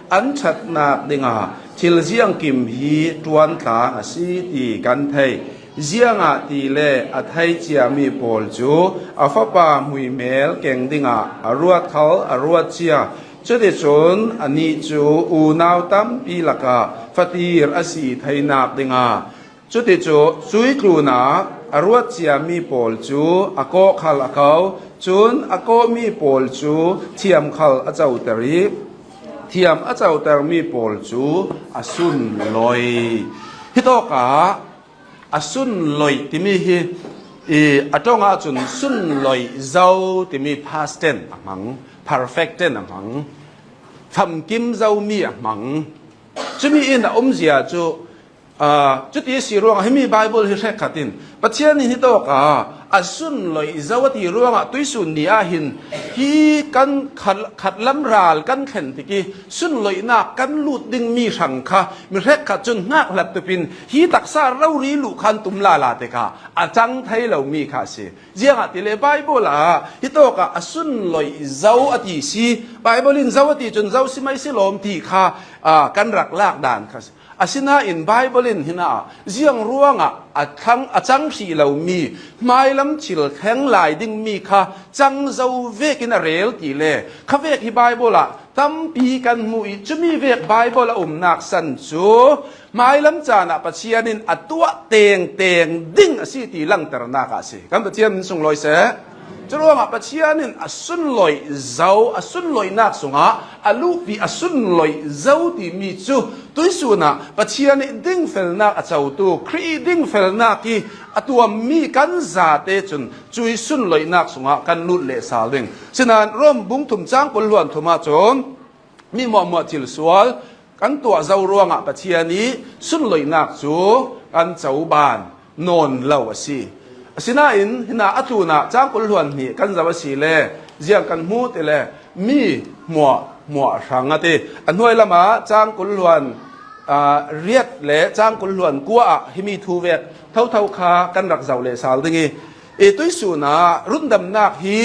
an ṭhatnak dingah thil ziangkim hi ṭuantlang a si ti kan thei. Ziangahtile a thei ciami pawl cu a Fapa hmuihmel keng dingah a ruat khal a ruat cia. Cuticun anih cu unau tampi lakah fatir a si theinak dingah, cuticun cui tlunah a ruat ciami pawl cu a kawh khal a ko, cun a kawhmi pawl cu thiam khal a coter i, thiam a cotermi pawl cu a sunloi. Hitawkah a sunloi timi hi, i, a ṭong ahcun sunloi zo timi past tense a hmang, perfect tense a hmang, famkim zomi a hmang. Cumi in a umzia cu, aa, cuti a si ruangah himi Bible hi hrekkhat in Pathian in hitawkah a sunloi zo a ti ruangah tuisun ni ah hin hi kan khat, khatlam ral kan thlen tik i sunloihnak kan lut dingmi hrang kha mi hrekkhat cun hngak hlat tupin hi taksa rori luh khan tum lala tikah a cang thei lomi kha a si. Ziangahtile Bible ah hitawkah a sunloi zo a ti si, Bible in zo a ti cun zo si mai si lawm ti kha, aa, kan rak lak dan kha a si. Asinain Bible in hinah ziang ruangah a thlang, a cang hrih lomi hmailam thil thleng lai dingmi kha cang zo vekin a rel ti le khavek hi Bible ah tampi kan hmu i cumi vek Bible a umnak san cu hmailam caan ah Pathian in a tuah tengteng ding a si ti langternak ah a si. Kan Pathian min sunglawi seh. Curuangah Pathian in a sunloi zo, a sunloinak sungah a luhpi a sunloi zo timi cu tuisun ah Pathian i dingfelnak a cotu, Khrih i dingfelnak i a tuammi kan zate cun cui sunloinak sungah kan lut lehsal ding. Sinain Rom bung thum cang kul hluan thum ah cun mi hmuahhmuah thil sual kan tuah zo ruangah Pathian i sunloihnak cu kan coban nawn lo a si. Asinain, hinah a tlunah cang kul hluan hnih kan zoh a si le, ziang kan hmu ti le, mi hmuahhmuah hrang a ti. A hnuai lamah cang kul hluan, aa, riat le cang kul hluan kua ah himi thu vek thotho kha kan rak zoh leh sal ding i, i tuihsun ah rundamnak hi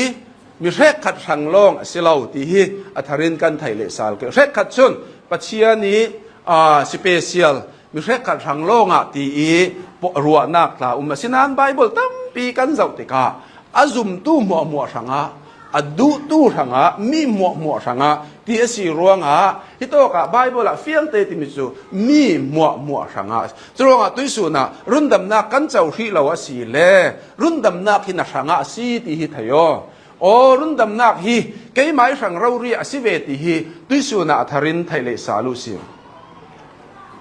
mi hrekkhat hrang lawng a si lo ti hi a tharin kan theih leh sal ke. Hrekkhat cun Pathian i, aa, special mi hrekkhat hrang lawngah ti i ruahnak tla um. Asinain Bible tampi kan zoh tikah a zumtu hmuahhmuah hrangah, a duhtu hrangah, mi hmuahhmuah hrangah ti a si ruangah, hitawkah Bible ah fiangte timi cu mi hmuahhmuah hrangah. Curuangah tuihsun ah rundamnak kan co hrih lo a si le, rundamnak hi na hrangah a si ti hi thei aw. Aw, rundamnak hi keimah i hrang rori a si ve ti hi tuihsun ah a tharin theih leh sal uh si.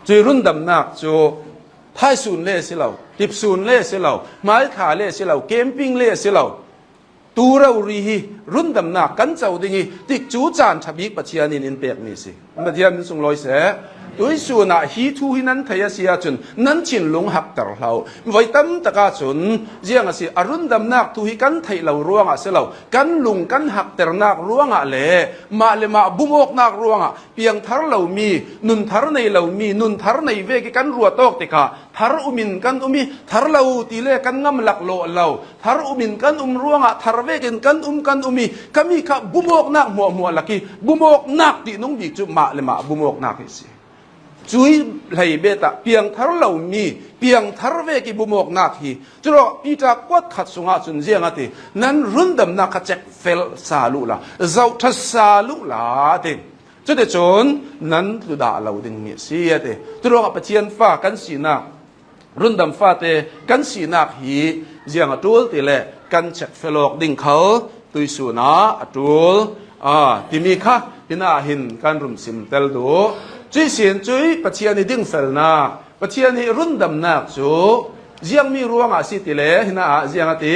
Cui rundamnak cu thaisun le a si lo, tipsun le a si lo, hmaithla le a si lo, camping le a si lo. Tu rori hi rundamnak kan co ding i tikcu caan ṭha bik Pathian in in pekmi a si. Pathian min sunglawi seh. Tuihsun ah hi thu hi nan theih a si ahcun nan thinlung hakter hlah uh. Voi tam tak ahcun ziang a si, a rundamnak thu hi kan theih lo ruangah a si lo, kan lung kan hakternak ruangah le mah le mah bumawknak ruangah piangthar lomi, nun thar nei lomi, nun thar nei vek i kan ruat awk tikah thar um in kan um i, thar lo ti le kan ngam laklawh lo. Thar um in kan um ruangah thar vekin kan um, kan um i, kami kha bumawknak hmuahhmuah lak i, bumawknak tihnung bik cu mah le mah bumawknak hi si. Cui hlei bet ah piangthar lomi, piangthar vek i bumawknak hi. Curuangah Peter kuat khat sungah cun ziang a ti, nan rundamnak kha cekfelh sal uhla, zohṭha sal uhla a ti. Cuticun nan tludah lo dingmi a si a ti. Curuangah Pathian fa kan sinak, rundam fate kan sinak hi ziang a ṭul ti le kan cekfelawk ding khal tuihsun ah a ṭul, aa, timi kha hinah hin kan run simtel duh. Cuih sin cui Pathian i dingfelnak, Pathian i rundamnak cu ziangmi ruangah a si ti le hinah ah ziang a ti,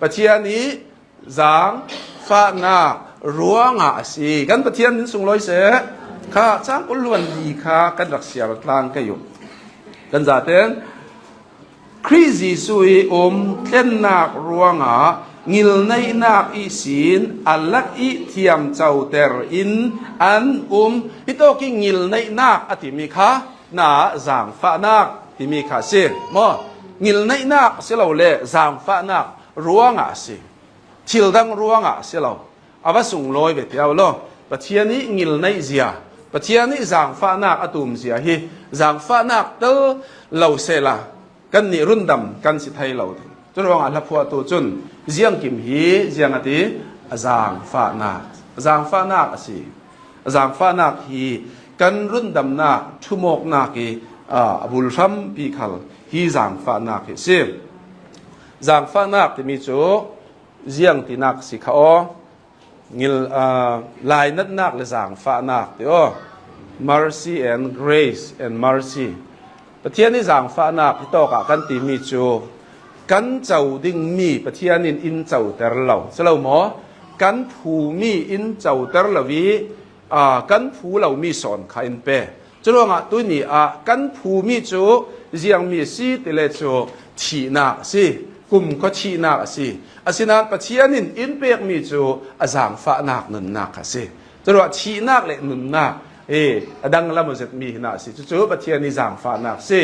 Pathian i zaangfahnak ruangah a si. Kan Pathian min sunglawi seh. Kha cang kul hluan li kha kan rak siar tlang kei uh. Kan zaten Khrih Jesuh i um tlennak ruangah ngilneihnak ihsin a lak i thiamcoter in an um. Hitawk i ngilneihnak a timi kha na zaangfahnak timi kha a si maw? Ngilneihnak a si lo le zaangfahnak ruangah a si. Thil dang ruangah a si lo. A va sunglawi ve tiau law, Pathian i ngilneih zia, Pathian i zaangfahnak a tum zia hi zaangfahnak tel lo sehla kannih rundam kan si thei lo ding. Curuangah hlaphuahtu cun ziangkim hi ziang a ti, a zaangfahnak, a zaangfahnak a si. A zaangfahnak hi kan rundamnak ṭhumawknak i, aa, a bul hrampi khal hi zaangfahnak hi a si. Zaangfahnak timi cu ziang tinak si kha aw, ngil, aa, lainatnak le zaangfahnak ti aw, mercy and grace and mercy. Pathian i zaangfahnak hitawkah kan timi cu kan co dingmi Pathian in in coter lo si lo maw? Kan phumi in coter lo i, aa, kan phu lomi sawn kha in pe. Curuangah tuni ah kan phumi cu ziangmi a si ti le cu thihnak a si, kumkhua thihnak a si. Asinain Pathian in in pekmi cu a zaangfahnak nunnak a si. Curuah thihnak le nunnak, ee, a danglam aw zetmi hinah a si. Cucu Pathian i zaangfahnak a si.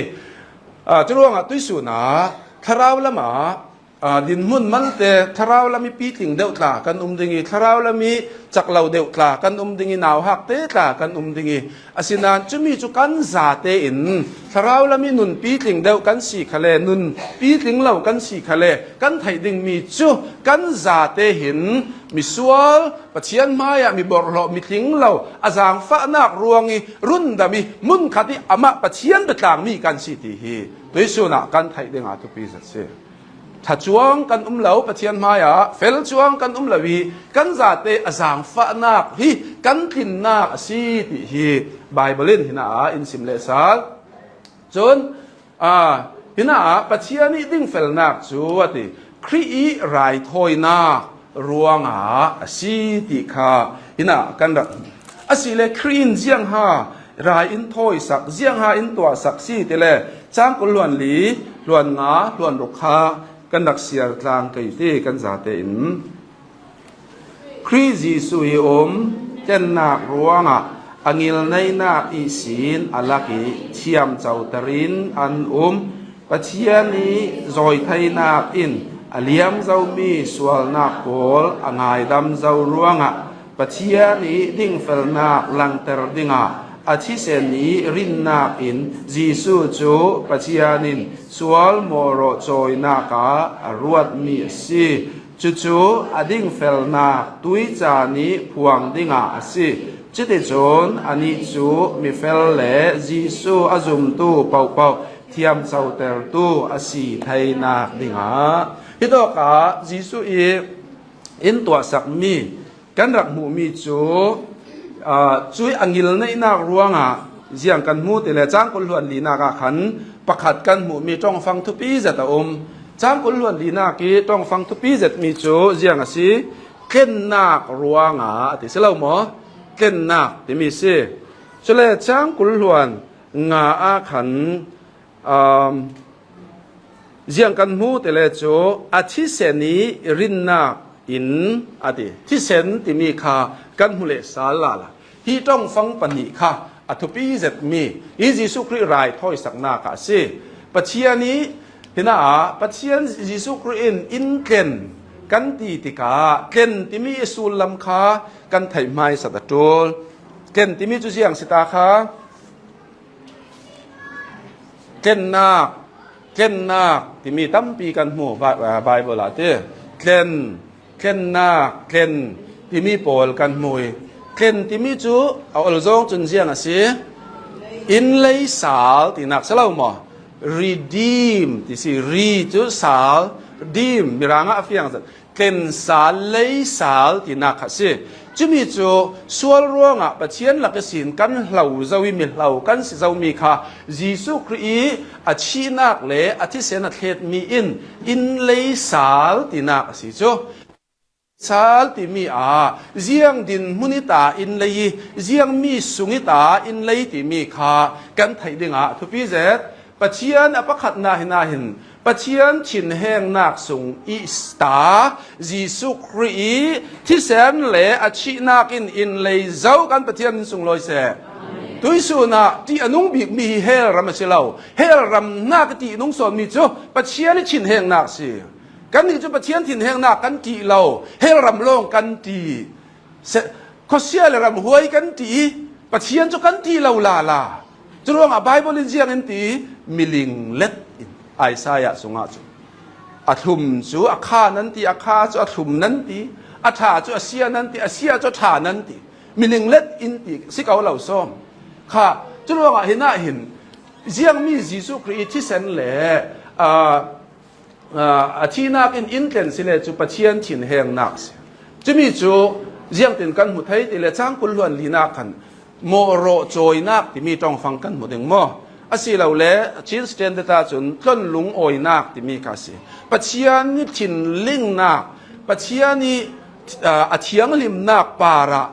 Aa, curuangah tuihsun ah thlarau lamah, aa, dinhmun malte thlarau lam i pitling deuh tla kan um ding i, thlarau lam i cak lo deuh tla kan um ding i, nauhakte tla kan um ding i, asinain cumi cu kan zate in thlarau lam i nun pitling deuh kan si khale, nun pitling lo kan si khale, kan theih dingmi cu kan zate hin misual, Pathian hmaiah mi borhhlawh, mi tling lo, a zaangfahnak ruang i rundam i hmunkhat i amah Pathian biatlangmi kan si ti hi tuihsun ah kan theih dingah thupi zet si. Thlacuang kan um lo, Pathian hmaiah felcuang kan um lo i kan zate a zaangfahnak hi kan tlinnak a si ti hi Bible in hinah ah in sim lehsal. Cun, aa, hinah ah Pathian i dingfelnak cu a ti, Khrih i raithawinak ruangah a si ti kha hinah kan rak A si le Khrih in ziangha rai in thawisak, ziangha in tuahsak si ti le, cang kul hluan li, hluan nga, hluan ruk kha kan rak siar tlang kei ti kan zate in. Khrih Jesuh hi um, tlennak ruangah a ngilneinak ihsin a lak i thiam coterin an um. Pathian i zawitheinak in a liam zomi sualnak pawl a ngaidam zo ruangah Pathian i dingfelnak langter dingah a thisen i rinnak in Jesuh cu Pathian in sual mawhrawh cawinak ah a ruatmi a si. Cucu a dingfelnak tuica nih phuang dingah a si. Cuticun anih cu mifel le Jesuh a zumtu pohpoh thiamcotertu a si theinak dingah. Hitawkah Jesuh i in tuahsakmi kan rak hmuhmi cu, aa, cui a ngilneihnak ruangah ziang kan hmu ti le cang kul hluan linak ah khan pakhat kan hmuhmi ṭongfang thupi zet a um. Cang kul hluan linak i ṭongfang thupi zetmi cu ziang a si? Tlennak ruangah a ti si lo maw? Tlennak timi si. Cule cang kul hluan nga ah khan, um, ziang kan hmu ti le cu a thisen i rinnak in a ti. Thisen timi kha kan hmu leh sal lala. Hi ṭongfang pahnih kha a thupi zetmi hi Jesuh Khrih rai thawisaknak ah a si. Pathian i, hinah, Pathian Jesuh Khrih in in tlen kan ti tikah tlen timi i sullam kha kan theih hmaisat a ṭul. Tlen timi cu ziang si ta kha? Tlennak, tlennak timi tampi kan hmu Bi-, aa, Bible ah ti. Tlen, tlennak, tlen timi pawl kan hmu i tlen timi cu a ol zong cun ziang a si? Innlei sal tinak si lo maw? Redeem ti si, re cu sal, deem Mirang ah a fiang zat. Tlen sal, lei sal tinak kha si. Cumi cu sual ruangah Pathian lak ihsin kan hlo zo i mihlo kan si zomi kha Jesuh Khrih i a thihnak le a thisen a thletmi in innlei sal tinak a si cu. Sal timi ah ziang dinhmun i ta in lei i ziang mi sung i ta in lei timi kha kan theih dingah a thupi zet. Pathian a pakhatnak hinah hin Pathian thinhengnak sung i ta Jesuh Khrih i thisen le a thihnak in in lei zo kan Pathian in sunglawi seh. Tuihsun ah ṭih a nung bikmi hi hell ram a si lo. Hell ram hnak i ṭih nung sawnmi cu Pathian i thinhengnak si. Kannih cu Pathian thinhengnak kan ṭih lo. Hell ram lawng kan ṭih. Se-, khuasia le ramhuai kan ti i, Pathian cu kan ti lo lala. Curuangah Bible in ziang in ti, milinglet in Isaiah sungah cu a thlum cu a kha nan ti, a kha cu a thlum nan ti, a ṭha cu a sia nan ti, a sia cu a ṭha nan ti, milinglet in ti si ko lo sawm. Kha, curuangah hinah hin ziangmi Jesuh Khrih i thisen le, aa, aa, a thihnak in in tlen si le cu Pathian thinhengnak si. Cumi cu ziangtin kan hmu thei ti le cang kul hluan linak khan mawhrawh cawinak timi ṭongfang kan hmu ding maw? Asilole Chin Standard ahcun tlon lungawinak timi kha a si. Pathian i thinlingnak, Pathian i, aa, a thianghlimnak parah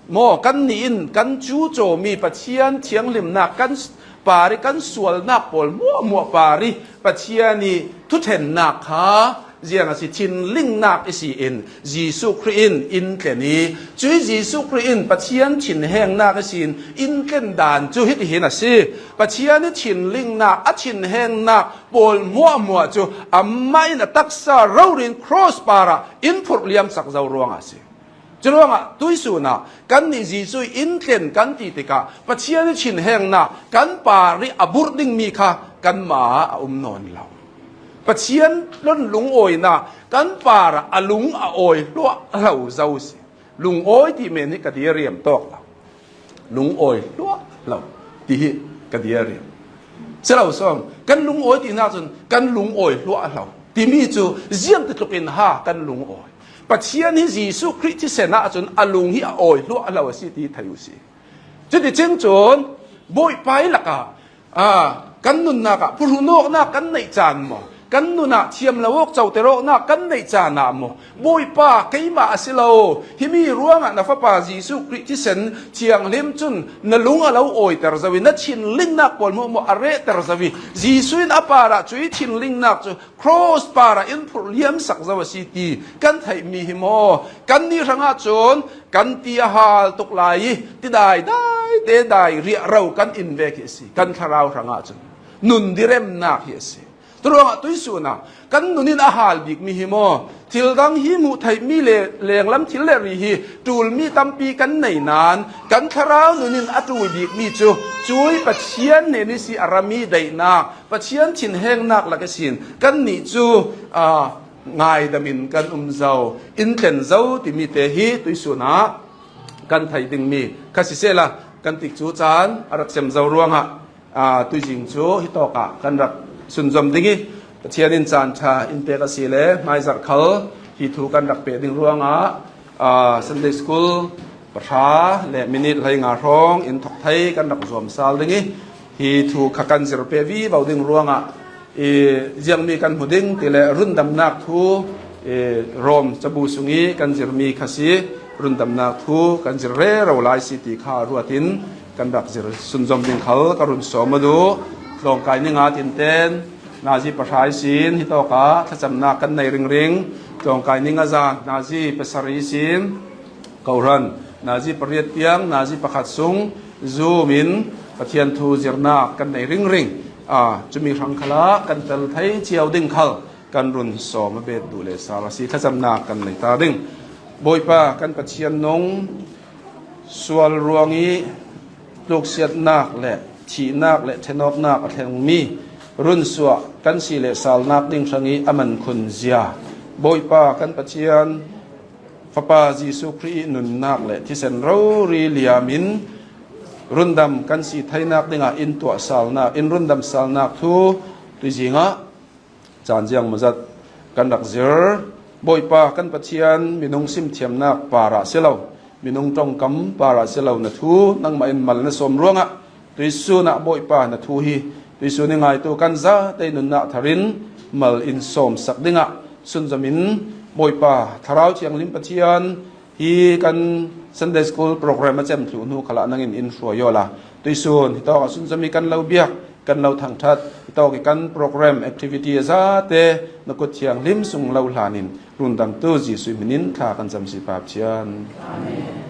maw, kannih in kan cucawmi Pathian thianghlimnak kan s-, par i kan sualnak pawl hmuahhmuah par i Pathian i thuṭhennak kha ziang a si, thinlingnak i si in Jesuh Khrih in in tlen i, cui Jesuh Khrih in Pathian thinhengnak i si in in tlen dan cu hitihin a si. Pathian i thinlingnak, a thinhengnak pawl hmuahhmuah cu amah in a taksa rori in cross parah in phurh liamsak zo ruangah a si. Curuangah tuihsun ah kannih Jesuh in tlen kan ti tikah Pathian i thinhengnak kan par i a burh dingmi kha kanmah ah a um nawn lo. Pathian tlon lungawinak kan par ah a lung a awi hluahhlo zo si. Lungawi ti men hi ka diriam tawk lo. Lungawi hluahhlo ti hi ka diriam. Si lo sawm, kan lungawi tinak cun kan lungawi hluahhlo timi cu ziangtitlukin ha kan lungawi. Pathian hi Jesuh Khrih thisen ahcun a lung hi a awi hluahhlo a si ti thei uh si. Cuticing cun Bawipa i lakah, aa, kan nunnak ah phuhrunawknak kan neih caan maw? Kan nunah thiam lo awk cote rawknak kan neih caan ah maw, Bawipa, keimah a si lo, himi ruangah na Fapa Jesuh Khrih thisen thianghlim cun na lung a lo awiter zo i na thinlingnak pawl hmuahhmuah a rehter zo i Jesuh in a parah cuih thinlingnak cu cross parah in phurh liamsak zo a si ti kan theihmi hi maw? Kannih hrangah cun kan ti a hal tuk lai i tidai dai te dai riahro kan in vek hi a si. Kan thlarau hrangah cun nun diremnak hi a si. Curuangah tuihsun ah kan nun in a hal bikmi hi maw? Thil dang hi hmuh theihmi le lenglam thil le ri hi ṭulmi tampi kan nei nain kan thlarau nun in a ṭul bikmi cu cuih Pathian hnen ihsi a rami daihnak, Pathian thinhengnak lak ihsin kannih cu, aa, ngaidam in kan um zo, in tlen zo timi te hi tuihsun ah kan theih dingmi kha sisehla kan tikcu caan a rak sem zo ruangah, aa, tuizing cu hitawk ah kan rak sunzom ding i Pathian in caan ṭha in pek a si le hmaizarh khal hi thu kan rak peh ding ruangah, aa, Sunday School pahra le minit hleinga hrawng in thawk thei kan rak zuam sal ding i hi thu kha kan zir peh vivo ding ruangah i ziangmi kan hmu ding ti le rundamnak thu i Rom cabu sung i kan zirmi kha si. Rundamnak thu kan zir rero lai si ti kha ruat in kan rak zir sunzom ding khal ka run sawm a duh. Tlawngkai ninga tinten nazi pahra ihsin hitawk ah thlacamnak kan nei ringring. Tlawngkai ning a zan nazi pasarih ihsin kohran nazi pariat tiang nazi pakhat sung Zoom in Pathian thu zirnak kan nei ringring. Aa, cumi hrang khalah kan tel thei cio ding khal kan run sawm a bet duh le sal a si. Thlacamnak kan nei ta ding. Bawipa kan Pathian nung sual ruang i tluksiatnak le thihnak le ṭhenawknak a thlengmi runsuah kan si le salnak ding hrang i a mankhun zia Bawipa kan Pathian Fapa Jesuh Khrih i nunnak le thisen rori liam in rundam kan si theinak dingah in tuah salnak, in rundam salnak thu tuizing ah caan ziang maw zat kan rak zir. Bawipa kan Pathian, minung simthiamnak parah si lo, minung ṭongkam parah si lo na thu nangmah in mal na sawm ruangah tuihsun ah Bawipa na thu hi tuihsun i ngaitu kan zate nunnak thar in mal in sawmsak dingah sunzom in Bawipa Thlarau Thianghlim Pathian hi kan Sunday School program a cem thluh hnu khalah nangin in hruai awla tuihsun hitawk ah sunzom i kan lo biak, kan lo thangṭhat, hitawk i kan program activity a zate na kut thianghlim sung lo hlan in rundamtu Jesuh hmin in thla kan cam si Pa Pathian. Amen.